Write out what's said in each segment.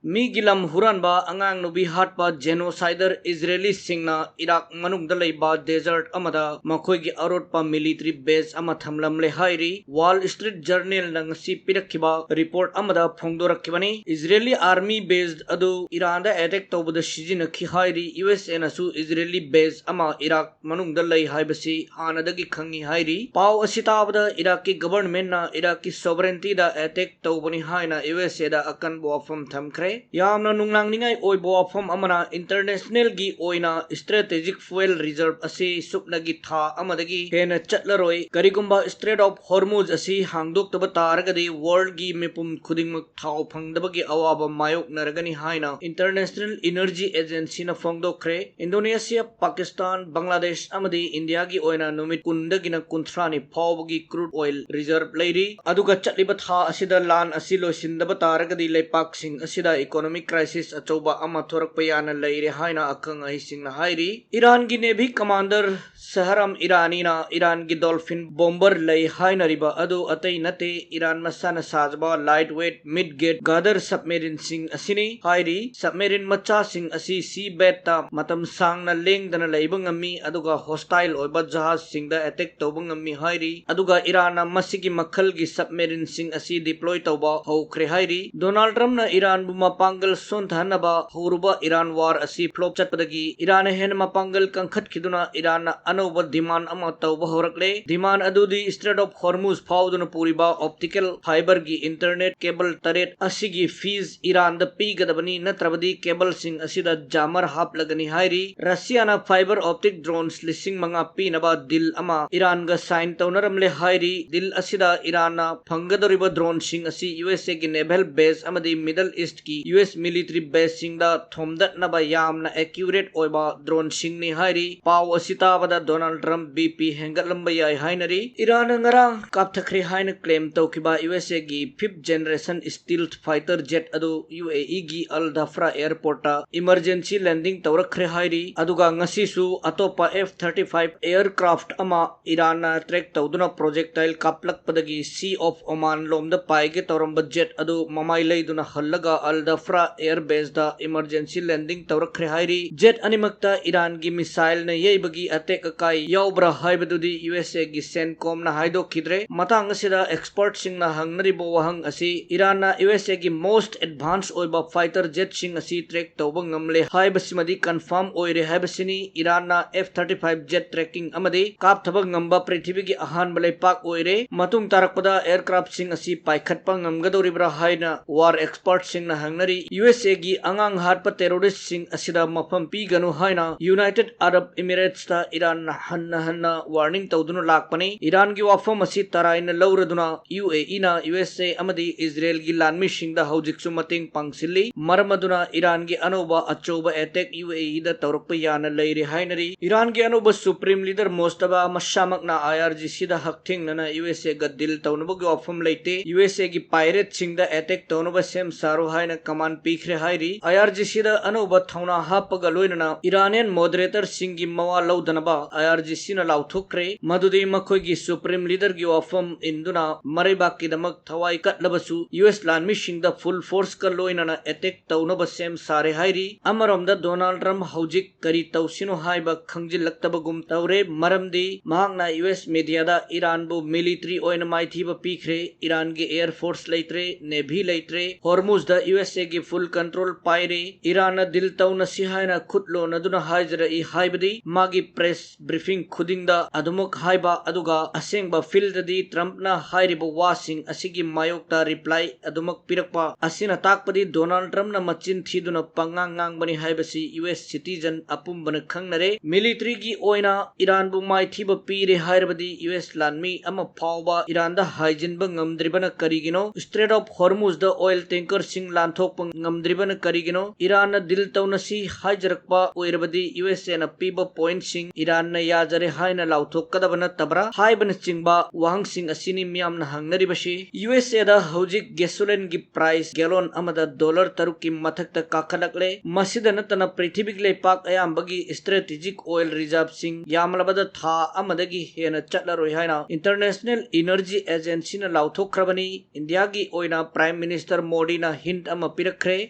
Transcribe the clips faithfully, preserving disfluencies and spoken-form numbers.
ꯃꯤꯒꯤ ꯂꯝ ꯍꯨꯔꯥꯟꯕ, ꯑꯉꯥꯡ ꯅꯨꯄꯤ ꯍꯥꯠꯄ genocider ꯏꯖꯔꯦꯂꯤꯁꯤꯡꯅ ꯏꯔꯥꯛ ꯃꯅꯨꯡꯗ ꯂꯩꯕ desert ꯑꯃꯗ ꯃꯈꯣꯏꯒꯤ ꯑꯔꯣꯠꯄ military base ꯑꯃ ꯊꯝꯂꯝꯂꯦ ꯍꯥꯏꯔꯤ꯫ Wall Street Journalꯅ ꯉꯁꯤ ꯄꯤꯔꯛꯈꯤꯕ report ꯑꯃꯗ ꯐꯣꯡꯗꯣꯔꯛꯈꯤꯕꯅꯤ꯫ Israeli army base ꯑꯗꯨ ꯏꯔꯥꯟꯗ attack ꯇꯧꯕꯗ ꯁꯤꯖꯤꯟꯅꯈꯤ ꯍꯥꯏꯔꯤ꯫ USAꯅꯁꯨ Israeli base ꯑꯃ ꯏꯔꯥꯛ ꯃꯅꯨꯡꯗ ꯂꯩ ꯍꯥꯏꯕꯁꯤ ꯍꯥꯟꯅꯗꯒꯤ ꯈꯪꯉꯤ ꯍꯥꯏꯔꯤ꯫ ꯄꯥꯎ ꯑꯁꯤ ꯇꯥꯕꯗ ꯏꯔꯥꯛꯀꯤ governmentꯅ ꯏꯔꯥꯛꯀꯤ sovereigntyꯗ attack ꯇꯧꯕꯅꯤ ꯍꯥꯏꯅ USAꯗ ꯑꯀꯟꯕ ꯋꯥꯐꯝ ꯊꯝꯈ꯭ꯔꯦ꯫ ꯌꯥꯝꯅ ꯅꯨꯡꯅꯥꯡꯅꯤꯡꯉꯥꯏ ꯑꯣꯏꯕ ꯋꯥꯐꯝ ꯑꯃꯅ, internationalꯒꯤ ꯑꯣꯏꯅ strategic fuel reserve ꯑꯁꯤ ꯁꯨꯞꯅꯒꯤ ꯊꯥ ꯑꯃꯗꯒꯤ ꯍꯦꯟꯅ ꯆꯠꯂꯔꯣꯏ꯫ ꯀꯔꯤꯒꯨꯝꯕ Strait of Hormuz ꯑꯁꯤ ꯍꯥꯡꯗꯣꯛꯇꯕ ꯇꯥꯔꯒꯗꯤ worldꯒꯤ ꯃꯤꯄꯨꯝ ꯈꯨꯗꯤꯡꯃꯛ ꯊꯥꯎ ꯐꯪꯗꯕꯒꯤ ꯑꯋꯥꯕ ꯃꯥꯌꯣꯛꯅꯔꯒꯅꯤ ꯍꯥꯏꯅ International Energy Agencyꯅ ꯐꯣꯡꯗꯣꯛꯈ꯭ꯔꯦ꯫ Indonesia, Pakistan, Bangladesh ꯑꯃꯗꯤ ꯏꯟꯗꯤꯌꯥꯒꯤ ꯑꯣꯏꯅ ꯅꯨꯃꯤꯠ ꯀꯨꯟꯗꯒꯤꯅ ꯀꯨꯟꯊ꯭ꯔꯥꯅꯤ ꯐꯥꯎꯕꯒꯤ crude oil reserve ꯂꯩꯔꯤ꯫ ꯑꯗꯨꯒ ꯆꯠꯂꯤꯕ ꯊꯥ ꯑꯁꯤꯗ ꯂꯥꯟ ꯑꯁꯤ ꯂꯣꯏꯁꯤꯟꯗꯕ ꯇꯥꯔꯒꯗꯤ ꯂꯩꯄꯥꯛꯁꯤꯡ ꯑꯁꯤꯗ economic crisis ꯑꯆꯧꯕ ꯑꯃ ꯊꯣꯔꯛꯄ ꯌꯥꯅ ꯂꯩꯔꯦ ꯍꯥꯏꯅ ꯑꯈꯪ ꯑꯍꯩꯁꯤꯡꯅ ꯍꯥꯏꯔꯤ꯫ ꯏꯔꯥꯟꯒꯤ Navy commander ꯁꯍꯔꯥꯝ ꯏꯔꯥꯅꯤꯅ ꯏꯔꯥꯟꯒꯤ Dolphin bomber ꯂꯩ ꯍꯥꯏꯅꯔꯤꯕ ꯑꯗꯨ ꯑꯇꯩ ꯅꯠꯇꯦ, ꯏꯔꯥꯟ ꯃꯁꯥꯅ ꯁꯥꯖꯕ light weight mid gauge ghadar submarineꯁꯤꯡ ꯑꯁꯤꯅꯤ ꯍꯥꯏꯔꯤ꯫ Submarine ꯃꯆꯥꯁꯤꯡ ꯑꯁꯤ seabedꯇ ꯃꯇꯝ ꯁꯥꯡꯅ ꯂꯦꯡꯗꯅ ꯂꯩꯕ ꯉꯝꯃꯤ, ꯑꯗꯨꯒ hostile ꯑꯣꯏꯕ ꯖꯍꯥꯖꯁꯤꯡꯗ attack ꯇꯧꯕ ꯉꯝꯃꯤ ꯍꯥꯏꯔꯤ꯫ ꯑꯗꯨꯒ ꯏꯔꯥꯟꯅ ꯃꯁꯤꯒꯤ ꯃꯈꯜꯒꯤ submarineꯁꯤꯡ ꯑꯁꯤ deploy ꯇꯧꯕ ꯍꯧꯈ꯭ꯔꯦ ꯍꯥꯏꯔꯤ꯫ ꯗꯣꯅꯥꯜꯗ ꯇ꯭ꯔꯝꯞꯅ ꯏꯔꯥꯟꯕꯨ ꯃꯄꯥꯡꯒꯜ ꯁꯣꯟꯊꯍꯟꯅꯕ ꯍꯧꯔꯨꯕ ꯏꯔꯥꯟ war ꯑꯁꯤ flop ꯆꯠꯄꯗꯒꯤ ꯏꯔꯥꯟꯅ ꯍꯦꯟꯅ ꯃꯄꯥꯡꯒꯜ ꯀꯟꯈꯠꯈꯤꯗꯨꯅ ꯏꯔꯥꯟꯅ ꯑꯅꯧꯕ demand ꯑꯃ ꯇꯧꯕ ꯍꯧꯔꯛꯂꯦ꯫ Demand ꯑꯗꯨꯗꯤ Strait of Hormuz ꯐꯥꯎꯗꯨꯅ ꯄꯨꯔꯤꯕ optical fiberꯒꯤ internet cable ꯇꯔꯦꯠ ꯑꯁꯤꯒꯤ fees ꯏꯔꯥꯟꯗ ꯄꯤꯒꯗꯕꯅꯤ, ꯅꯠꯇ꯭ꯔꯕꯗꯤ cableꯁꯤꯡ ꯑꯁꯤꯗ jammer ꯍꯥꯞꯂꯒꯅꯤ ꯍꯥꯏꯔꯤ꯫ ꯔꯁꯤꯌꯥꯅ fiber optic drones ꯂꯤꯁꯤꯡ ꯃꯉꯥ ꯄꯤꯅꯕ deal ꯑꯃ ꯏꯔꯥꯟꯒ sign ꯇꯧꯅꯔꯝꯂꯦ ꯍꯥꯏꯔꯤ꯫ Deal ꯑꯁꯤꯗ ꯏꯔꯥꯟꯅ ꯐꯪꯒꯗꯧꯔꯤꯕ droneꯁꯤꯡ ꯑꯁꯤ USAꯒꯤ naval base ꯑꯃꯗꯤ Middle Eastꯀꯤ US military baseꯁꯤꯡꯗ ꯊꯣꯝꯗꯠꯅꯕ ꯌꯥꯝꯅ accurate ꯑꯣꯏꯕ droneꯁꯤꯡꯅꯤ ꯍꯥꯏꯔꯤ꯫ ꯄꯥꯎ ꯑꯁꯤ ꯇꯥꯕꯗ ꯗꯣꯅꯥꯜꯗ ꯇ꯭ꯔꯝꯞ BP ꯍꯦꯟꯒꯠꯂꯝꯕ ꯌꯥꯏ ꯍꯥꯏꯅꯔꯤ꯫ ꯏꯔꯥꯟꯅ ꯉꯔꯥꯡ ꯀꯥꯞꯊꯈ꯭ꯔꯦ ꯍꯥꯏꯅ claim ꯇꯧꯈꯤꯕ USAꯒꯤ fifth generation stealth fighter jet ꯑꯗꯨ UAEꯒꯤ Al Dhafra airportꯇ emergency landing ꯇꯧꯔꯛꯈ꯭ꯔꯦ ꯍꯥꯏꯔꯤ꯫ ꯑꯗꯨꯒ ꯉꯁꯤꯁꯨ ꯑꯇꯣꯞꯄ F thirty five aircraft ꯑꯃ ꯏꯔꯥꯟꯅ track ꯇꯧꯗꯨꯅ projectile ꯀꯥꯞꯂꯛꯄꯗꯒꯤ Sea of Oman ꯂꯣꯝꯗ ꯄꯥꯏꯒꯦ ꯇꯧꯔꯝꯕ jet ꯑꯗꯨ ꯃꯃꯥꯏ ꯂꯩꯗꯨꯅ ꯍꯜꯂꯒ Al ꯇꯐ꯭ꯔꯥ air base ꯗ emergency landing ꯇꯧꯔꯛꯈ꯭ꯔꯦ ꯍꯥꯏꯔꯤ꯫ Jet ꯑꯅꯤꯃꯛꯇ ꯏꯔꯥꯟꯒꯤ missile ꯅ ꯌꯩꯕꯒꯤ ꯑꯇꯦꯛ ꯑꯀꯥꯏ ꯌꯥꯎꯕ꯭ꯔꯥ ꯍꯥꯏꯕꯗꯨꯗꯤ ꯌꯨ ꯑꯦꯁ ꯑꯦ ꯒꯤ CENTCOM ꯅ ꯍꯥꯏꯗꯣꯛꯈꯤꯗ꯭ꯔꯦ꯫ ꯃꯇꯥꯡ ꯑꯁꯤꯗ expert ꯁꯤꯡꯅ ꯍꯪꯅꯔꯤꯕ ꯋꯥꯍꯪ ꯑꯁꯤ ꯏꯔꯥꯟꯅ ꯌꯨ ꯑꯦꯁ ꯑꯦ ꯒꯤ most advanced ꯑꯣꯏꯕ fighter jet ꯁꯤꯡ ꯑꯁꯤ track ꯇꯧꯕ ꯉꯝꯂꯦ ꯍꯥꯏꯕꯁꯤꯃꯗꯤ confirm ꯑꯣꯏꯔꯦ ꯍꯥꯏꯕꯁꯤꯅꯤ꯫ ꯏꯔꯥꯟꯅ F thirty five jet tracking ꯑꯃꯗꯤ ꯀꯥꯞꯊꯕ ꯉꯝꯕ ꯄ꯭ꯔꯤꯊꯤꯕꯤꯒꯤ ꯑꯍꯥꯟꯕ ꯂꯩꯄꯥꯛ ꯑꯣꯏꯔꯦ꯫ ꯃꯇꯨꯡ ꯇꯥꯔꯛꯄꯗ aircraft ꯁꯤꯡ ꯑꯁꯤ ꯄꯥꯏꯈꯠꯄ ꯉꯝꯒꯗꯧꯔꯤꯕ꯭ꯔꯥ ꯍꯥꯏꯅ war expert ꯁꯤꯡꯅ ꯍꯪꯅꯔꯤ꯫ ꯌꯨ ꯑꯦꯁ ꯑꯦ ꯒꯤ ꯑꯉꯥꯡ ꯍꯥꯠꯄ terrorist ꯁꯤꯡ ꯑꯁꯤꯗ ꯃꯐꯝ ꯄꯤꯒꯅꯨ ꯍꯥꯏꯅ United Arab Emirates ꯇ ꯏꯔꯥꯟꯅ ꯍꯟꯅ ꯍꯟꯅ warning ꯇꯧꯗꯨꯅ ꯂꯥꯛꯄꯅꯤ꯫ ꯏꯔꯥꯟꯒꯤ ꯋꯥꯐꯝ ꯑꯁꯤ ꯇꯔꯥꯏꯅ ꯂꯧꯔꯗꯨꯅ ꯌꯨ ꯑꯦ ꯏ ꯅ ꯌꯨ ꯑꯦꯁ ꯑꯦ ꯑꯃꯗꯤ ꯏꯖꯔꯦꯜꯒꯤ ꯂꯥꯟꯃꯤꯁꯤꯡꯗ ꯍꯧꯖꯤꯛꯁꯨ ꯃꯇꯦꯡ ꯄꯥꯡꯁꯤꯜꯂꯤ꯫ ꯃꯔꯝ ꯑꯗꯨꯅ ꯏꯔꯥꯟꯒꯤ ꯑꯅꯧꯕ ꯑꯆꯧꯕ attack ꯌꯨ ꯑꯦ ꯏ ꯗ ꯇꯧꯔꯛꯄ ꯌꯥꯅ ꯂꯩꯔꯦ ꯍꯥꯏꯅꯔꯤ꯫ ꯏꯔꯥꯟꯒꯤ ꯑꯅꯧꯕ supreme leader ꯃꯣꯁꯇꯕꯥ ꯃꯁꯥꯃꯛꯅ ꯑꯥꯏ ꯑꯥꯔ ꯖꯤ ꯁꯤ ꯗ ꯍꯛꯊꯦꯡꯅꯅ ꯌꯨ ꯑꯦꯁ ꯑꯦ ꯒ deal ꯇꯧꯅꯕꯒꯤ ꯋꯥꯐꯝ ꯂꯩꯇꯦ꯫ ꯌꯨ ꯑꯦꯁ ꯑꯦ ꯒꯤ pirate ꯁꯤꯡꯗ attack ꯇꯧꯅꯕ ꯁꯦꯝ ꯁꯥꯔꯣ ꯍꯥꯏꯅ command ꯄꯤꯈ꯭ꯔꯦ ꯍꯥꯏꯔꯤ꯫ ꯑꯥꯏ ꯑꯥꯔ ꯖꯤ ꯁꯤ ꯗ ꯑꯅꯧꯕ ꯊꯧꯅꯥ ꯍꯥꯞꯄꯒ ꯂꯣꯏꯅꯅ Iranian moderator ꯁꯤꯡꯒꯤ ꯃꯋꯥ ꯂꯧꯗꯅꯕ ꯑꯥꯏ ꯑꯥꯔ ꯖꯤ ꯁꯤ ꯅ ꯂꯥꯎꯊꯣꯛꯈ꯭ꯔꯦ꯫ ꯃꯗꯨꯗꯤ ꯃꯈꯣꯏꯒꯤ supreme leader ꯒꯤ ꯋꯥꯐꯝ ꯏꯟꯗꯨꯅ ꯃꯔꯩꯕꯥꯛꯀꯤꯗꯃꯛ ꯊꯋꯥꯏ ꯀꯠꯂꯕꯁꯨ ꯌꯨ ꯑꯦꯁ ꯂꯥꯟꯃꯤꯁꯤꯡꯗ full force ꯀ ꯂꯣꯏꯅꯅ attack ꯇꯧꯅꯕ ꯁꯦꯝ ꯁꯥꯔꯦ ꯍꯥꯏꯔꯤ꯫ ꯑꯃꯔꯣꯝꯗ ꯗꯣꯅꯥꯜꯗ ꯇ꯭ꯔꯝꯞ ꯍꯧꯖꯤꯛ ꯀꯔꯤ ꯇꯧꯁꯤꯅꯣ ꯍꯥꯏꯕ ꯈꯪꯖꯤꯜꯂꯛꯇꯕꯒꯨꯝ ꯇꯧꯔꯦ, ꯃꯔꯝꯗꯤ ꯃꯍꯥꯛꯅ ꯌꯨ ꯑꯦꯁ media ꯗ ꯏꯔꯥꯟꯕꯨ military ꯑꯣꯏꯅ ꯃꯥꯏꯊꯤꯕ ꯄꯤꯈ꯭ꯔꯦ, ꯏꯔꯥꯟꯒꯤ air force ꯂꯩꯇ꯭ꯔꯦ, navy ꯂꯩꯇ꯭ꯔꯦ, ꯍꯣꯔꯃꯨꯖꯗ ꯌꯨ ꯑꯦꯁ ꯑꯦ ꯒꯤ full control ꯄꯥꯏꯔꯦ, ꯏꯔꯥꯟꯅ deal ꯇꯧꯅꯁꯤ ꯍꯥꯏꯅ ꯈꯨꯠ ꯂꯣꯟꯅꯗꯨꯅ ꯍꯥꯏꯖꯔꯛꯏ ꯍꯥꯏꯕꯗꯤ ꯃꯥꯒꯤ press briefing ꯈꯨꯗꯤꯡꯗ ꯑꯗꯨꯃꯛ ꯍꯥꯏꯕ, ꯑꯗꯨꯒ ꯑꯁꯦꯡꯕ field ꯗꯗꯤ ꯇ꯭ꯔꯝꯞꯅ ꯍꯥꯏꯔꯤꯕ ꯋꯥꯁꯤꯡ ꯑꯁꯤꯒꯤ ꯃꯥꯌꯣꯛꯇ reply ꯑꯗꯨꯃꯛ ꯄꯤꯔꯛꯄ ꯑꯁꯤꯅ ꯇꯥꯛꯄꯗꯤ ꯗꯣꯅꯥꯜꯗ ꯇ꯭ꯔꯝꯞꯅ ꯃꯆꯤꯟ ꯊꯤꯗꯨꯅ ꯄꯉꯥꯡ ꯉꯥꯡꯕꯅꯤ ꯍꯥꯏꯕꯁꯤ ꯌꯨ ꯑꯦꯁ citizen ꯑꯄꯨꯝꯕꯅ ꯈꯪꯅꯔꯦ꯫ Military ꯒꯤ ꯑꯣꯏꯅ ꯏꯔꯥꯟꯕꯨ ꯃꯥꯏꯊꯤꯕ ꯄꯤꯔꯦ ꯍꯥꯏꯔꯕꯗꯤ ꯌꯨ ꯑꯦꯁ ꯂꯥꯟꯃꯤ ꯑꯃ ꯐꯥꯎꯕ ꯏꯔꯥꯟꯗ ꯍꯥꯏꯖꯤꯟꯕ ꯉꯝꯗ꯭ꯔꯤꯕꯅ ꯀꯔꯤꯒꯤꯅꯣ? Strait of Hormuz the oil tanker ꯁꯤꯡ ꯂꯥꯟꯊꯣꯛꯄ ꯉꯝꯗ꯭ꯔꯤꯕꯅ ꯀꯔꯤꯒꯤꯅꯣ? ꯏꯔꯥꯟꯅ deal ꯇꯧꯅꯁꯤ ꯍꯥꯏꯖꯔꯛꯄ ꯑꯣꯏꯔꯕꯗꯤ ꯌꯨ ꯑꯦꯁ ꯑꯦ ꯅ ꯄꯤꯕ point ꯁꯤꯡ ꯏꯔꯥꯟꯅ ꯌꯥꯖꯔꯦ ꯍꯥꯏꯅ ꯂꯥꯎꯊꯣꯛꯀꯗꯕ ꯅꯠꯇꯕ꯭ꯔꯥ? ꯍꯥꯏꯕꯅꯆꯤꯡꯕ ꯋꯥꯍꯪꯁꯤꯡ ꯑꯁꯤꯅꯤ ꯃꯤꯌꯥꯝꯅ ꯍꯪꯅꯔꯤꯕꯁꯤ꯫ ꯌꯨ ꯑꯦꯁ ꯑꯦ ꯗ ꯍꯧꯖꯤꯛ gasoline ꯒꯤ price gallon ꯑꯃꯗ dollar ꯇꯔꯨꯛꯀꯤ ꯃꯊꯛꯇ ꯀꯥꯈꯠꯂꯛꯂꯦ꯫ ꯃꯁꯤꯗ ꯅꯠꯇꯅ ꯄ꯭ꯔꯤꯊꯤꯕꯤꯒꯤ ꯂꯩꯄꯥꯛ ꯑꯌꯥꯝꯕꯒꯤ strategic oil reserve ꯁꯤꯡ ꯌꯥꯝꯂꯕꯗ ꯊꯥ ꯑꯃꯗꯒꯤ ꯍꯦꯟꯅ ꯆꯠꯂꯔꯣꯏ ꯍꯥꯏꯅ International Energy Agency ꯅ ꯂꯥꯎꯊꯣꯛꯈ꯭ꯔꯕꯅꯤ꯫ ꯏꯟꯗꯤꯌꯥꯒꯤ ꯑꯣꯏꯅ Prime Minister ꯃꯣꯗꯤꯅ hint ꯑꯃ ꯄꯤꯔꯛꯈ꯭ꯔꯦ,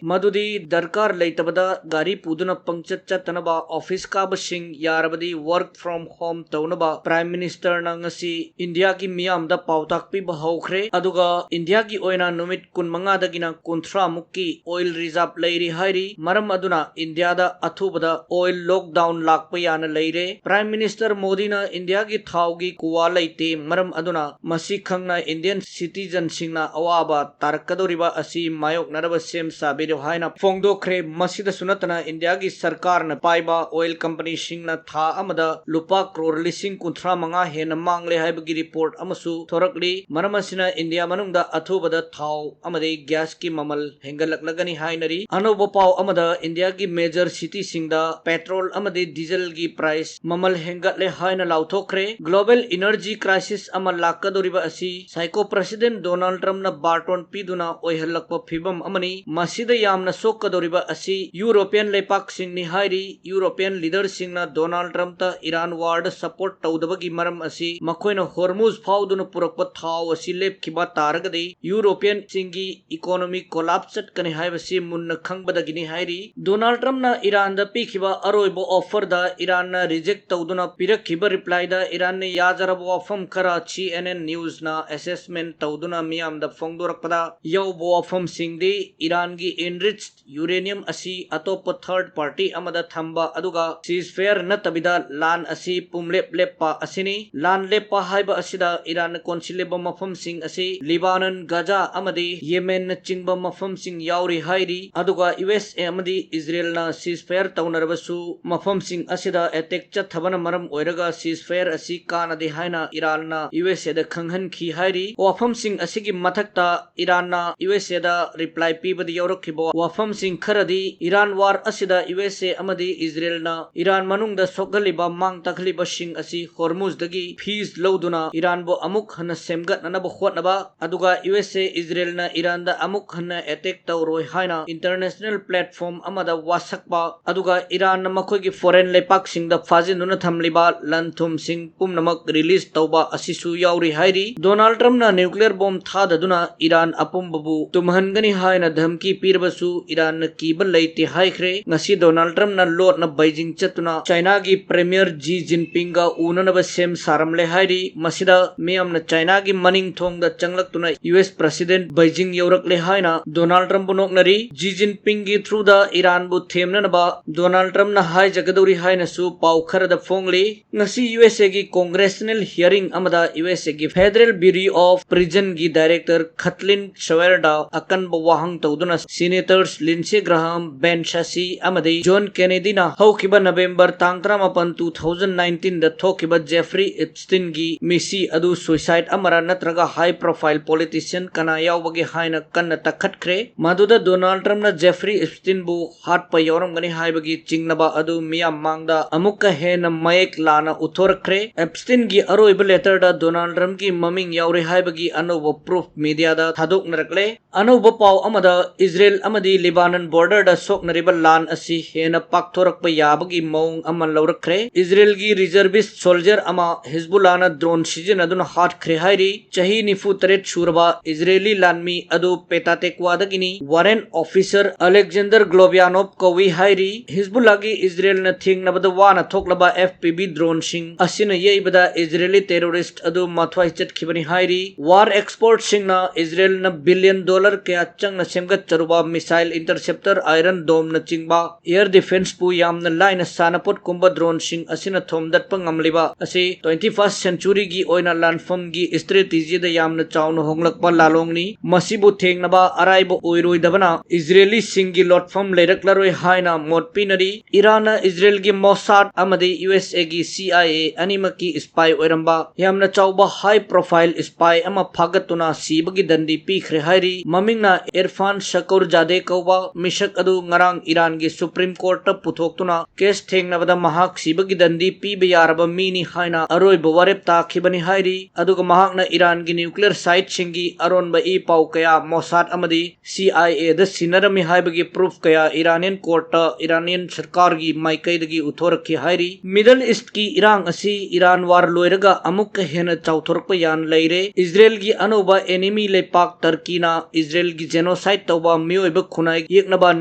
ꯃꯗꯨꯗꯤ ꯗꯔꯀꯥꯔ ꯂꯩꯇꯕꯗ ꯒꯥꯔꯤ ꯄꯨꯗꯨꯅ ꯄꯪꯆꯠ ꯆꯠꯇꯅꯕ, ꯑꯣꯐꯤꯁ ꯀꯥꯕꯁꯤꯡ ꯌꯥꯔꯕꯗꯤ work from home ꯇꯧꯅꯕ Prime Minister ꯅ ꯉꯁꯤ ꯏꯟꯗꯤꯌꯥꯒꯤ ꯃꯤꯌꯥꯝꯗ ꯄꯥꯎꯇꯥꯛ ꯄꯤꯕ ꯍꯧꯈ꯭ꯔꯦ꯫ ꯑꯗꯨꯒ ꯏꯟꯗꯤꯌꯥꯒꯤ ꯑꯣꯏꯅ ꯅꯨꯃꯤꯠ ꯀꯨꯟꯃꯉꯥꯗꯒꯤꯅ ꯀꯨꯟꯊ꯭ꯔꯥ ꯃꯨꯛꯀꯤ oil reserve ꯂꯩꯔꯤ ꯍꯥꯏꯔꯤ꯫ ꯃꯔꯝ ꯑꯗꯨꯅ ꯏꯟꯗꯤꯌꯥꯗ ꯑꯊꯨꯕꯗ oil lockdown ꯂꯥꯛꯄ ꯌꯥꯅ ꯂꯩꯔꯦ꯫ Prime Minister ꯃꯣꯗꯤꯅ ꯏꯟꯗꯤꯌꯥꯒꯤ ꯊꯥꯎꯒꯤ ꯀꯨꯋꯥ ꯂꯩꯇꯦ, ꯃꯔꯝ ꯑꯗꯨꯅ ꯃꯁꯤ ꯈꯪꯅ Indian citizen ꯁꯤꯡꯅ ꯑꯋꯥꯕ ꯇꯥꯔꯛꯀꯗꯧꯔꯤꯕ ꯑꯁꯤ ꯃꯥꯌꯣꯛꯅꯅꯕ ꯁꯦꯝ ꯁꯥꯕꯤꯔꯦ ꯍꯥꯏꯅ ꯐꯣꯡꯗꯣꯛꯈ꯭ꯔꯦ꯫ ꯃꯁꯤꯗꯁꯨ ꯅꯠꯇꯅ ꯏꯟꯗꯤꯌꯥꯒꯤ ꯁꯔꯀꯥꯔꯅ ꯄꯥꯏꯕ oil company ꯁꯤꯡꯅ ꯊꯥ ꯑꯃꯗ ꯂꯨꯄꯥ ꯀ꯭ꯔꯣꯔ ꯂꯤꯁꯤꯡ ꯀꯨꯟꯊ꯭ꯔꯥ ꯃꯉꯥ ꯍꯦꯟꯅ ꯃꯥꯡꯂꯦ ꯍꯥꯏꯕꯒꯤ report ꯑꯃꯁꯨ ꯊꯣꯔꯛꯂꯤ꯫ ꯃꯔꯝ ꯑꯁꯤꯅ ꯏꯟꯗꯤꯌꯥ ꯃꯅꯨꯡꯗ ꯑꯊꯨꯕꯗ ꯊꯥꯎ ꯑꯃꯗꯤ gas ꯀꯤ ꯃꯃꯜ ꯍꯦꯟꯒꯠꯂꯛꯂꯒꯅꯤ ꯍꯥꯏꯅꯔꯤ꯫ ꯑꯅꯧꯕ ꯄꯥꯎ ꯑꯃꯗ ꯏꯟꯗꯤꯌꯥꯒꯤ major city ꯁꯤꯡꯗ petrol ꯑꯃꯗꯤ diesel ꯒꯤ price ꯃꯃꯜ ꯍꯦꯟꯒꯠꯂꯦ ꯍꯥꯏꯅ ꯂꯥꯎꯊꯣꯛꯈ꯭ꯔꯦ꯫ Global energy crisis ꯑꯃ ꯂꯥꯛꯀꯗꯧꯔꯤꯕ ꯑꯁꯤ psycho president Donald Trump ꯅ ꯕꯥꯔꯇꯣꯟ ꯄꯤꯗꯨꯅ ꯑꯣꯏꯍꯜꯂꯛꯄ ꯐꯤꯕꯝ ꯑꯃꯅꯤ꯫ ꯃꯁꯤꯗ ꯌꯥꯝꯅ ꯁꯣꯛꯀꯗꯧꯔꯤꯕ ꯑꯁꯤ European ꯂꯩꯄꯥꯛꯁꯤꯡꯅꯤ ꯍꯥꯏꯔꯤ꯫ European leader ꯁꯤꯡꯅ Donald Trump ꯇ Iran war ꯗ support ꯇꯧꯗꯕꯒꯤ ꯃꯔꯝ ꯑꯁꯤ ꯃꯈꯣꯏꯅ Hormuz ꯐꯥꯎꯗꯨꯅ ꯄꯨꯔꯛꯄ ꯊꯥꯎ ꯑꯁꯤ ꯂꯦꯞꯈꯤꯕ ꯇꯥꯔꯒꯗꯤ European ꯁꯤꯡꯒꯤ economy collapse ꯆꯠꯀꯅꯤ ꯍꯥꯏꯕꯁꯤ ꯃꯨꯟꯅ ꯈꯪꯕꯗꯒꯤꯅꯤ ꯍꯥꯏꯔꯤ꯫ Donald Trump ꯅ Iran ꯗ ꯄꯤꯈꯤꯕ ꯑꯔꯣꯏꯕ offer ꯗ Iran ꯅ reject ꯇꯧꯗꯨꯅ ꯄꯤꯔꯛꯈꯤꯕ reply ꯗ Iran ꯅ ꯌꯥꯖꯔꯕ ꯋꯥꯐꯝ ꯈꯔ C N N news ꯅ assessment ꯇꯧꯗꯨꯅ ꯃꯤꯌꯥꯝꯗ ꯐꯣꯡꯗꯣꯔꯛꯄꯗ ꯌꯥꯎꯕ ꯋꯥꯐꯝꯁꯤꯡꯗꯤ Iran ꯒꯤ enriched uranium ꯑꯁꯤ ꯑꯇꯣꯞꯄ third party ꯑꯃꯗ ꯊꯝꯕ, ꯑꯗꯨꯒ ceasefire ꯅꯠꯇꯕꯤꯗ ꯂꯥꯟ ꯑꯁꯤ ꯄꯨꯝꯂꯦꯞ ꯂꯦꯞꯄ ꯑꯁꯤꯅꯤ꯫ ꯂꯥꯟ ꯂꯦꯞꯄ ꯍꯥꯏꯕ ꯑꯁꯤꯗ Iran ꯅ ꯀꯣꯟꯁꯤꯜꯂꯤꯕ ꯃꯐꯝꯁꯤꯡ ꯑꯁꯤ Lebanon, Gaza ꯑꯃꯗꯤ Yemen ꯅ ꯆꯤꯡꯕ ꯃꯐꯝꯁꯤꯡ ꯌꯥꯎꯔꯤ ꯍꯥꯏꯔꯤ꯫ ꯑꯗꯨꯒ U S A ꯑꯃꯗꯤ Israel ꯅ ceasefire ꯇꯧꯅꯔꯕꯁꯨ ꯃꯐꯝꯁꯤꯡ ꯑꯁꯤꯗ attack ꯆꯠꯊꯕꯅ ꯃꯔꯝ ꯑꯣꯏꯔꯒ ceasefire ꯑꯁꯤ ꯀꯥꯟꯅꯗꯦ ꯍꯥꯏꯅ Iran ꯅ U S A ꯗ ꯈꯪꯍꯟꯈꯤ ꯍꯥꯏꯔꯤ꯫ ꯋꯥꯐꯝꯁꯤꯡ ꯑꯁꯤꯒꯤ ꯃꯊꯛꯇ Iran ꯅ U S A the reply ꯄꯤꯕꯗ ꯌꯥꯎꯔꯛꯈꯤꯕ ꯋꯥꯐꯝꯁꯤꯡ ꯈꯔꯗꯤ Iran war ꯑꯁꯤꯗ U S A ꯑꯃꯗꯤ Israel ꯅ Iran ꯃꯅꯨꯡꯗ ꯁꯣꯛꯍꯜꯂꯤꯕ ꯃꯥꯡ ꯇꯥꯛꯍꯜꯂꯤꯕꯁꯤꯡ ꯑꯁꯤ Hormuz ꯗꯒꯤ fees ꯂꯧꯗꯨꯅ Iran ꯕꯨ ꯑꯃꯨꯛ ꯍꯟꯅ ꯁꯦꯝꯒꯠꯅꯅꯕ ꯍꯣꯠꯅꯕ, ꯑꯗꯨꯒ U S A Israel ꯅ Iran ꯗ ꯑꯃꯨꯛ ꯍꯟꯅ attack ꯇꯧꯔꯣꯏ ꯍꯥꯏꯅ international platform ꯑꯃꯗ ꯋꯥꯁꯛꯄ, ꯑꯗꯨꯒ Iran ꯅ ꯃꯈꯣꯏꯒꯤ foreign ꯂꯩꯄꯥꯛꯁꯤꯡꯗ ꯐꯥꯖꯤꯟꯗꯨꯅ ꯊꯝꯂꯤꯕ ꯂꯟ ꯊꯨꯝꯁꯤꯡ ꯄꯨꯝꯅꯃꯛ release ꯇꯧꯕ ꯑꯁꯤꯁꯨ ꯌꯥꯎꯔꯤ ꯍꯥꯏꯔꯤ꯫ Donald Trump ꯅ nuclear bomb ꯊꯥꯗꯗꯨꯅ Iran ꯑꯄꯨꯝꯕꯕꯨ ꯇꯨꯝꯍꯟꯒꯅꯤ ꯍꯥꯏꯅ ꯍꯨꯝꯀꯤ ꯄꯤꯔꯕꯁꯨ ꯏꯔꯥꯟꯅ ꯀꯤꯕ ꯂꯩꯇꯦ ꯍꯥꯏꯈ꯭ꯔꯦ꯫ ꯉꯁꯤ ꯗꯣꯅꯥꯜꯗ ꯇ꯭ꯔꯝꯞꯅ ꯂꯣꯠꯅ ꯕꯩꯖꯤꯡ ꯆꯠꯇꯨꯅ ꯆꯥꯏꯅꯥꯒꯤ ꯄ꯭ꯔꯦꯃꯤꯌꯔ ꯖꯤ ꯖꯤꯟꯄꯤꯡꯒ ꯎꯅꯅꯕ ꯁꯦꯝ ꯁꯥꯔꯝꯂꯦ ꯍꯥꯏꯔꯤ꯫ ꯃꯁꯤꯗ ꯃꯤꯌꯥꯝꯅ ꯆꯥꯏꯅꯥꯒꯤ ꯃꯅꯤꯡ ꯊꯣꯡꯗ ꯆꯪꯂꯛꯇꯨꯅ ꯌꯨ ꯑꯦꯁ ꯄ꯭ꯔꯁꯤꯗꯦꯟꯠ ꯕꯩꯖꯤꯡ ꯌꯧꯔꯛꯂꯦ ꯍꯥꯏꯅ ꯗꯣꯅꯥꯜꯗ ꯇ꯭ꯔꯝꯞꯄꯨ ꯅꯣꯛꯅꯔꯤ꯫ ꯖꯤ ꯖꯤꯟꯄꯤꯡꯒꯤ ꯊ꯭ꯔꯨꯗ ꯏꯔꯥꯟꯕꯨ ꯊꯦꯝꯅꯅꯕ ꯗꯣꯅꯥꯜꯗ ꯇ꯭ꯔꯝꯞꯅ ꯍꯥꯏꯖꯒꯗꯧꯔꯤ ꯍꯥꯏꯅꯁꯨ ꯄꯥꯎ ꯈꯔꯗ ꯐꯣꯡꯂꯤ꯫ ꯉꯁꯤ ꯌꯨ ꯑꯦꯁ ꯑꯦꯒꯤ ꯀꯣꯡꯒ꯭ꯔꯦꯁꯅꯦꯜ ꯍꯤꯌꯔꯤꯡ ꯑꯃꯗ ꯌꯨ ꯑꯦꯁ ꯑꯦꯒꯤ ꯐꯦꯗꯔꯦꯜ ꯕ꯭ꯌꯨꯔꯣ ꯑꯣꯐ ꯄ꯭ꯔꯤꯖꯟꯒꯤ ꯗꯥꯏꯔꯦꯛꯇꯔ ꯈꯠꯂꯤꯟ ꯁꯋꯦꯔꯗ ꯑꯀꯟꯕ ꯋꯥꯍꯪ ꯇꯧꯗꯨꯅ ꯁꯤꯅꯦꯇꯔꯁ ꯂꯤꯟꯁꯦ ꯒ꯭ꯔꯥꯍꯥꯝ, ꯕꯦꯟ ꯁꯥꯁꯤ ꯑꯃꯗꯤ ꯖꯣꯟ ꯀꯦꯅꯦꯗꯤꯅ ꯍꯧꯈꯤꯕ ꯅꯕꯦꯝꯕꯔ ꯇꯥꯡ ꯇꯔꯥꯃꯥꯄꯟ, two thousand nineteenꯗ ꯊꯣꯛꯈꯤꯕ ꯖꯦꯐ꯭ꯔꯤ ꯏꯞꯁꯇꯤꯟꯒꯤ ꯃꯤꯁꯤ ꯑꯗꯨ ꯁꯨꯏꯁꯥꯏꯗ ꯑꯃꯔ ꯅꯠꯇ꯭ꯔꯒ ꯍꯥꯏ ꯄ꯭ꯔꯣꯐꯥꯏꯜ ꯄꯣꯂꯤꯇꯤꯁꯤꯌꯟ ꯀꯅꯥ ꯌꯥꯎꯕꯒꯦ ꯍꯥꯏꯅ ꯀꯟꯅ ꯇꯛꯈꯠꯈ꯭ꯔꯦ꯫ ꯃꯗꯨꯗ ꯗꯣꯅꯥꯜꯗ ꯇ꯭ꯔꯝꯞꯅ ꯖꯦꯐ꯭ꯔꯤ ꯏꯞꯁꯇꯤꯟꯕꯨ ꯍꯥꯠꯄ ꯌꯥꯎꯔꯝꯒꯅꯤ ꯍꯥꯏꯕꯒꯤ ꯆꯤꯡꯅꯕ ꯑꯗꯨ ꯃꯤꯌꯥꯝ ꯃꯥꯡꯗ ꯑꯃꯨꯛꯀ ꯍꯦꯟꯅ ꯃꯌꯦꯛ ꯂꯥꯅ ꯎꯠꯊꯣꯔꯛꯈ꯭ꯔꯦ꯫ ꯑꯦꯞꯁꯇꯤꯟꯒꯤ ꯑꯔꯣꯏꯕ ꯂꯦꯇꯔꯗ ꯗꯣꯅꯥꯜꯗ ꯇ꯭ꯔꯝꯞꯀꯤ ꯃꯃꯤꯡ ꯌꯥꯎꯔꯦ ꯍꯥꯏꯕꯒꯤ ꯑꯅꯧꯕ ꯄ꯭ꯔꯨꯐ ꯃꯤꯗꯤꯌꯥꯗ ꯊꯥꯗꯣꯛꯅꯔꯛꯂꯦ꯫ ꯑꯅꯧꯕ ꯄꯥꯎ ꯑꯃꯗ, ꯏꯖꯔꯦꯜ ꯑꯃꯗꯤ ꯂꯤꯕꯥꯅꯟ ꯕꯣꯔꯗꯔꯗ ꯁꯣꯛꯅꯔꯤꯕ ꯂꯥꯟ ꯑꯁꯤ ꯍꯦꯟꯅ ꯄꯥꯛꯊꯣꯔꯛꯄ ꯌꯥꯕꯒꯤ ꯃꯑꯣꯡ ꯑꯃ ꯂꯧꯔꯛꯈ꯭ꯔꯦ꯫ ꯏꯖꯔꯦꯜꯒꯤ ꯔꯤꯖꯔꯚꯤꯁ ꯁꯣꯜꯖꯔ ꯑꯃ ꯍꯤꯖꯕꯨꯜꯂꯥꯅ ꯗ꯭ꯔꯣꯟ ꯁꯤꯖꯤꯟꯅꯗꯨꯅ ꯍꯥꯠꯈ꯭ꯔꯦ ꯍꯥꯏꯔꯤ꯫ ꯆꯍꯤ ꯅꯤꯐꯨ ꯇꯔꯦꯠ ꯁꯨꯔꯕ ꯏꯖꯔꯦꯂꯤ ꯂꯥꯟꯃꯤ ꯑꯗꯨ ꯄꯦꯇꯥꯇꯦꯛꯋꯥꯗꯒꯤꯅꯤ꯫ ꯋꯥꯔꯦꯟ ꯑꯣꯐꯤꯁꯔ ꯑꯂꯦꯛꯖꯦꯟꯗꯔ ꯒ꯭ꯂꯣꯕꯤꯌꯥꯅꯣꯞ ꯀꯧꯏ ꯍꯥꯏꯔꯤ꯫ ꯍꯤꯖꯕꯨꯜꯂꯥꯒꯤ ꯏꯖꯔꯦꯜꯅ ꯊꯦꯡꯅꯕꯗ ꯋꯥꯅ ꯊꯣꯛꯂꯕ ꯑꯦꯐ ꯄꯤ ꯚꯤ ꯗ꯭ꯔꯣꯟꯁꯤꯡ ꯑꯁꯤꯅ ꯌꯩꯕꯗ ꯏꯖꯔꯦꯂꯤ ꯇꯦꯔꯣꯔꯤꯁ꯭ꯠ ꯑꯗꯨ ꯃꯊ꯭ꯋꯥꯏ ꯆꯠꯈꯤꯕꯅꯤ ꯍꯥꯏꯔꯤ꯫ ꯋꯥꯔ ꯑꯦꯛꯁꯄꯔꯠꯁꯤꯡꯅ ꯏꯖꯔꯦꯜꯅ ꯕꯤꯂꯤꯌꯟ ꯗꯣꯂꯔ ꯀꯌꯥ ꯆꯪꯅ ꯁꯦꯝꯒꯠꯆꯔꯨꯕ ꯃꯤꯁꯥꯏꯜ ꯏꯟꯇꯔꯁꯦꯞꯇꯔ, ꯑꯥꯏꯔꯟ ꯗꯣꯝꯅꯆꯤꯡꯕ ꯑꯦꯌꯔ ꯗꯤꯐꯦꯟꯁꯄꯨ ꯌꯥꯝꯅ ꯂꯥꯏꯅ ꯁꯥꯟꯅꯄꯣꯠꯀꯨꯝꯕ ꯗ꯭ꯔꯣꯟꯁꯤꯡ ꯑꯁꯤꯅ ꯊꯣꯝꯗꯠꯄ ꯉꯝꯂꯤꯕ ꯑꯁꯤ twenty first centuryꯒꯤ ꯑꯣꯏꯅ ꯂꯥꯟꯐꯝꯒꯤ ꯁ꯭ꯇ꯭ꯔꯦꯇꯦꯖꯤꯗ ꯌꯥꯝꯅ ꯆꯥꯎꯅ ꯍꯣꯡꯂꯛꯄ ꯂꯥꯂꯣꯡꯅꯤ꯫ ꯃꯁꯤꯕꯨ ꯊꯦꯡꯅꯕ ꯑꯔꯥꯏꯕ ꯑꯣꯏꯔꯣꯏꯗꯕꯅ ꯏꯖꯔꯦꯂꯤꯁꯤꯡꯒꯤ ꯂꯣꯠꯐꯝ ꯂꯩꯔꯛꯂꯔꯣꯏ ꯍꯥꯏꯅ ꯃꯣꯠ ꯄꯤꯅꯔꯤ꯫ ꯏꯔꯥꯟꯅ ꯏꯖꯔꯦꯜꯒꯤ ꯃꯣꯁꯥꯗ ꯑꯃꯗꯤ ꯌꯨ ꯑꯦꯁ ꯑꯦꯒꯤ ꯁꯤ ꯑꯥꯏ ꯑꯦ ꯑꯅꯤꯃꯛꯀꯤ ꯁ꯭ꯄꯥꯏ ꯑꯣꯏꯔꯝꯕ ꯌꯥꯝꯅ ꯆꯥꯎꯕ ꯍꯥꯏ ꯄ꯭ꯔꯣꯐꯥꯏꯜ ꯁ꯭ꯄꯥꯏ ꯑꯃ ꯐꯥꯒꯠꯇꯨꯅ ꯁꯤꯕꯒꯤ ꯗꯟꯗꯤ ꯄꯤꯈ꯭ꯔꯦ ꯍꯥꯏꯔꯤ꯫ ꯃꯃꯤꯡꯅ ꯏꯔꯐꯥꯟ ꯁꯀꯧꯔꯖꯥꯗꯦ ꯀꯧꯕ ꯃꯤꯁꯛ ꯑꯗꯨ ꯉꯔꯥꯡ ꯏꯔꯥꯟꯒꯤ ꯁꯨꯄ꯭ꯔꯤꯝ ꯀꯣꯔꯠꯇ ꯄꯨꯊꯣꯛꯇꯨꯅ ꯀꯦꯁ ꯊꯦꯡꯅꯕꯗ ꯃꯍꯥꯛ ꯁꯤꯕꯒꯤ ꯗꯟꯗꯤ ꯄꯤꯕ ꯌꯥꯔꯕ ꯃꯤꯅꯤ ꯍꯥꯏꯅ ꯑꯔꯣꯏꯕ ꯋꯥꯔꯦꯞ ꯇꯥꯈꯤꯕꯅꯤ ꯍꯥꯏꯔꯤ꯫ ꯑꯗꯨꯒ ꯃꯍꯥꯛꯅ ꯏꯔꯥꯟꯒꯤ ꯅ꯭ꯌꯨꯀ꯭ꯂꯤꯌꯔ ꯁꯥꯏꯠꯁꯤꯡꯒꯤ ꯑꯔꯣꯟꯕ ꯏ ꯄꯥꯎ ꯀꯌꯥ ꯃꯣꯁꯥꯗ ꯑꯃꯗꯤ ꯁꯤ ꯑꯥꯏ ꯑꯦꯗ ꯁꯤꯟꯅꯔꯝꯃꯤ ꯍꯥꯏꯕꯒꯤ ꯄ꯭ꯔꯨꯐ ꯀꯌꯥ ꯏꯔꯥꯅꯤꯌꯟ ꯀꯣꯔꯠꯇ ꯏꯔꯥꯅꯤꯌꯟ ꯁꯔꯀꯥꯔꯒꯤ ꯃꯥꯏꯀꯩꯗꯒꯤ ꯎꯠꯊꯣꯔꯛꯈꯤ ꯍꯥꯏꯔꯤ꯫ ꯃꯤꯗꯜ ꯏꯁ꯭ꯠꯀꯤ ꯏꯔꯥꯡ ꯑꯁꯤ ꯏꯔꯥꯟ ꯋꯥꯔ ꯂꯣꯏꯔꯒ ꯑꯃꯨꯛꯀ ꯍꯦꯟꯅ ꯆꯥꯎꯊꯣꯔꯛꯄ ꯌꯥꯅ ꯂꯩꯔꯦ꯫ ꯏꯖꯔꯦꯜꯒꯤ ꯑꯅꯧꯕ ꯑꯦꯅꯤꯃꯤ ꯂꯩꯄꯥꯛ ꯇꯔꯀꯤꯅ ꯏꯖꯔꯦꯜꯒꯤ ꯖꯦꯅꯣꯁꯥꯏꯗ ꯇꯧꯕ ꯃꯤꯑꯣꯏꯕ ꯈꯨꯟꯅꯥꯏ ꯌꯦꯛꯅꯕ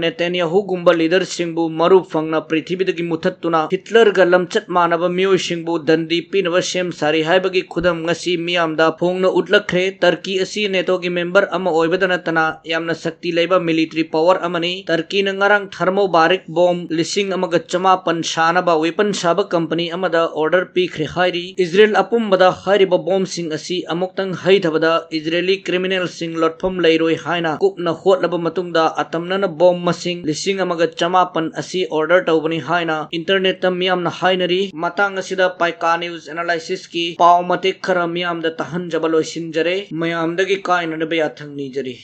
ꯅꯦꯇꯥꯟꯌꯥꯍꯨꯒꯨꯝꯕ ꯂꯤꯗꯔꯁꯤꯡꯕꯨ ꯃꯔꯨ ꯐꯪꯅ ꯄ꯭ꯔꯤꯊꯤꯕꯤꯗꯒꯤ ꯃꯨꯊꯠꯇꯨꯅ ꯍꯤꯠꯂꯔꯒ ꯂꯝꯆꯠ ꯃꯥꯟꯅꯕ ꯃꯤꯑꯣꯏꯁꯤꯡꯕꯨ ꯗꯟꯗꯤ ꯄꯤꯅꯕ ꯁꯦꯝ ꯁꯥꯔꯤ ꯍꯥꯏꯕꯒꯤ ꯈꯨꯗꯝ ꯉꯁꯤ ꯃꯤꯌꯥꯝꯗ ꯐꯣꯡꯅ ꯎꯠꯂꯛꯈ꯭ꯔꯦ꯫ ꯇꯔꯀꯤ ꯑꯁꯤ ꯅꯦꯇꯣꯒꯤ ꯃꯦꯝꯕꯔ ꯑꯃ ꯑꯣꯏꯕꯗ ꯅꯠꯇꯅ ꯌꯥꯝꯅ ꯁꯛꯇꯤ ꯂꯩꯕ ꯃꯤꯂꯤꯇꯔꯤ ꯄꯥꯋꯔ ꯑꯃꯅꯤ꯫ ꯇꯔꯀꯤꯅ ꯉꯔꯥꯡ ꯊꯔꯃꯣꯕꯥꯔꯤꯛ ꯕꯣꯝ ꯂꯤꯁꯤꯡ ꯑꯃꯒ ꯆꯃꯥꯄꯟ ꯁꯥꯅꯕ ꯋꯦꯄꯟ ꯁꯥꯕ ꯀꯝꯄꯅꯤ ꯑꯃꯗ ꯑꯣꯔꯗꯔ ꯄꯤꯈ꯭ꯔꯦ ꯍꯥꯏꯔꯤ꯫ ꯏꯖꯔꯦꯜ ꯑꯄꯨꯝꯕꯗ ꯍꯥꯏꯔꯤꯕ ꯕꯣꯝꯁꯤꯡ ꯑꯁꯤ ꯑꯃꯨꯛꯇꯪ ꯍꯩꯊꯕꯗ ꯏꯖꯔꯦꯂꯤ ꯀ꯭ꯔꯤꯃꯤꯅꯦꯜꯁꯤꯡ ꯂꯣꯠꯐꯝ ꯂꯩꯔꯣꯏ ꯍꯥꯏꯅ ꯀꯨꯞꯅ ꯍꯣꯠꯂꯕ ꯃꯇꯨꯡꯗ ꯑꯇꯝꯅꯅ ꯕꯣꯝ ꯃꯁꯤꯡ ꯂꯤꯁꯤꯡ ꯑꯃꯒ ꯆꯃꯥꯄꯟ ꯑꯁꯤ ꯑꯣꯔꯗꯔ ꯇꯧꯕꯅꯤ ꯍꯥꯏꯅ ꯏꯟꯇꯔꯅꯦꯠꯇ ꯃꯤꯌꯥꯝꯅ ꯍꯥꯏꯅꯔꯤ꯫ ꯃꯇꯥꯡ ꯑꯁꯤꯗ ꯄꯥꯏꯀꯥ ꯅ꯭ꯌꯨꯁ ꯑꯦꯅꯥꯂꯥꯏꯁꯤꯁꯀꯤ ꯄꯥꯎ ꯃꯇꯦꯛ ꯈꯔ ꯃꯤꯌꯥꯝꯗ ꯇꯥꯍꯟꯖꯕ ꯂꯣꯏꯁꯤꯟꯖꯔꯦ꯫ ꯃꯌꯥꯝꯗꯒꯤ ꯀꯥꯏꯅꯅꯕ ꯌꯥꯊꯪ ꯅꯤꯖꯔꯤ꯫